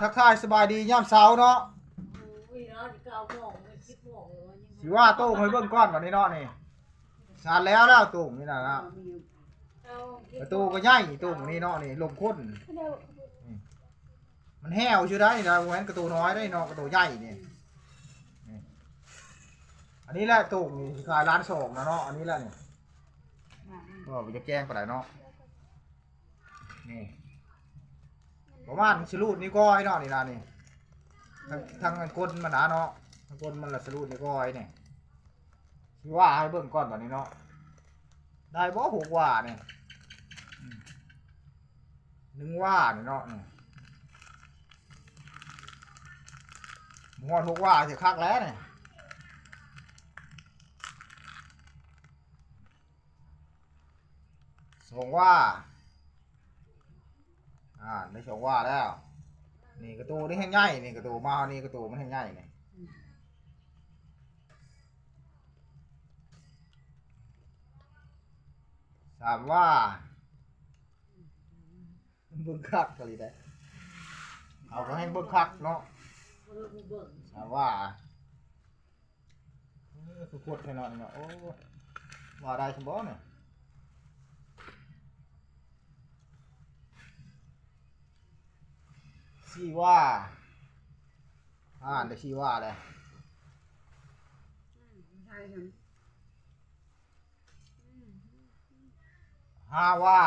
ທັກທາຍສະບາຍດີຍາມເຊົ້າເນາະ. ໂອ້ຍເນາະ ເກົ້າໂມງ ສິບໂມງແລ້ວ ຍັງ ຊິວ່າໂຕ່ງໃຫ້ເບິ່ງກ່ອນບັດນີ້ເນາະ. ນີ້ ສານແລ້ວແລ້ວໂຕ່ງນີ້ນະ ກະໂຕກະໃຫຍ່ໂຕ່ງນີ້ເນາະ. ນີ້ລົມຄົນ ນີ້ ມັນແຫ້ວຊື່ໄດ໋ນະ ບໍ່ແມ່ນກະໂຕນ້ອຍໄດ໋ເນາະ ກະໂຕໃຫຍ່ນີ້. ນີ້ ອັນນີ້ແຫຼະໂຕ່ງນີ້ ຊິຂາຍລ້ານສອງນະເນາະ. ອັນນີ້ແຫຼະນີ້ ກໍບໍ່ຢາກແຈ້ງປານໃດເນາະ. ນີ້ ປະມານຊິຮູດນິ້ວກ້ອຍເນາະ. ນີ້ນະ ນີ້ ທາງ ທາງກົ້ນມັນນະເນາະ ທາງກົ້ນມັນລະຊິຮູດນິ້ວກ້ອຍນີ້. ຊິວ່າໃຫ້ເບິ່ງກ່ອນບັດນີ້ເນາະ ໄດ້ບໍ່ຫົກວ່ານີ້. ອືມ ໜຶ່ງວ່ານີ້ເນາະ ນີ້ ບໍ່ຮອດຫົກວ່າຊິຄັກແລ້ວນີ້. ສອງວ່າ ອ່າ ໄດ້ສອງວ່າແລ້ວ. ນີ້ກະໂຕນີ້ແຮງໃຫຍ່ ນີ້ກະໂຕມານີ້ ກະໂຕມັນແຮງໃຫຍ່ນີ້. ສາມວ່າ ເບິ່ງຄັກອີ່ຫຼີໄດ໋ ເຮົາກະແຮງເບິ່ງຄັກເນາະ. ສາມວ່າ ເອີ ຄືກົດແທ້ເນາະນີ້ເນາະ. ໂອ້ ວ່າໄດ້ຊັ້ນບໍ່ນີ້. ສີ່ວ່າ ອ່າ ໄດ້ສີ່ວ່າແລ້ວ. ຫ້າວ່າ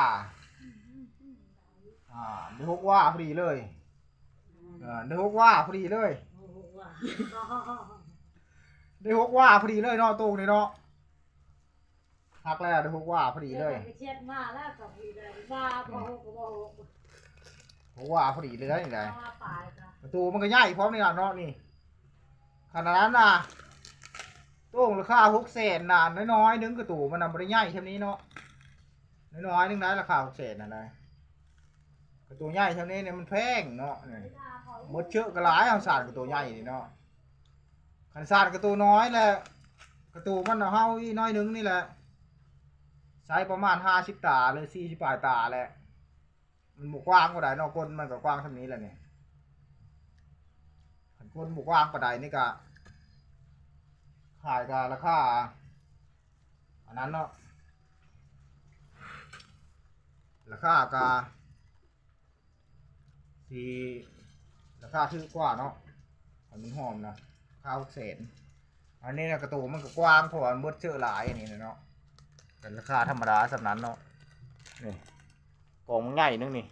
ອ່າ ໄດ້ຫົກວ່າພໍດີເລີຍ. ເອີ ໄດ້ຫົກວ່າພໍດີເລີຍ ໄດ້ຫົກວ່າພໍດີເລີຍເນາະ ໂຕ່ງນີ້ເນາະ. ຄັກແລ້ວ ໄດ້ຫົກວ່າພໍດີເລີຍ. ເອີ ໄປເຊັດມາແລ້ວກະພໍດີເລີຍ ວ່າບໍ່ຫົກກະບໍ່ຫົກ ຫົກວ່າພໍດີເລີຍນີ້ໄດ໋. ກະໂຕມັນກະໃຫຍ່ພ້ອມນີ້ລະເນາະ. ນີ້ ຂະໜາດນັ້ນນະ ໂຕ່ງລາຄາຫົກແສນນະ ນ້ອຍໆໜຶ່ງ ກະໂຕມັນນະ ບໍ່ໄດ້ໃຫຍ່ຊ່ຳນີ້ເນາະ ນ້ອຍໆໜຶ່ງໄດ໋ ລາຄາຫົກແສນຫັ້ນນະ. ກະໂຕໃຫຍ່ຊ່ຳນີ້ນີ້ມັນແພງເນາະ. ນີ້ ໝົດເຊີກະຫຼາຍ ເຮົາສານກະໂຕໃຫຍ່ນີ້ເນາະ. ຄັນສານກະໂຕນ້ອຍແຫຼະ ກະໂຕມັນເຮົາອີກໜ້ອຍໜຶ່ງນີ້ແຫຼະ ໃຊ້ປະມານຫ້າສິບຕາ ຫຼື ສີ່ສິບປາຍຕາແຫຼະ. ມັນບໍ່ກວ້າງປານໃດເນາະ ກົ້ນມັນກະກວ້າງຊ່ຳນີ້ແຫຼະນີ້. ຄັນກົ້ນບໍ່ກວ້າງປານໃດນີ້ກະ ຂາຍກະລາຄາອັນນັ້ນເນາະ ລາຄາກະຊິລາຄາຖືກກວ່າເນາະ. ຄັນມັນຫອມນະ ລາຄາຫົກແສນ. ອັນນີ້ນະ ກະໂຕມັນກະກວ້າງ ເພາະວ່າມັນໝົດເຊີກຫຼາຍ ອັນນີ້ນະເນາະ. ເປັນລາຄາທຳມະດາຊ່ຳນັ້ນເນາະ. ນີ້ ກອງໃຫຍ່ໜຶ່ງນີ້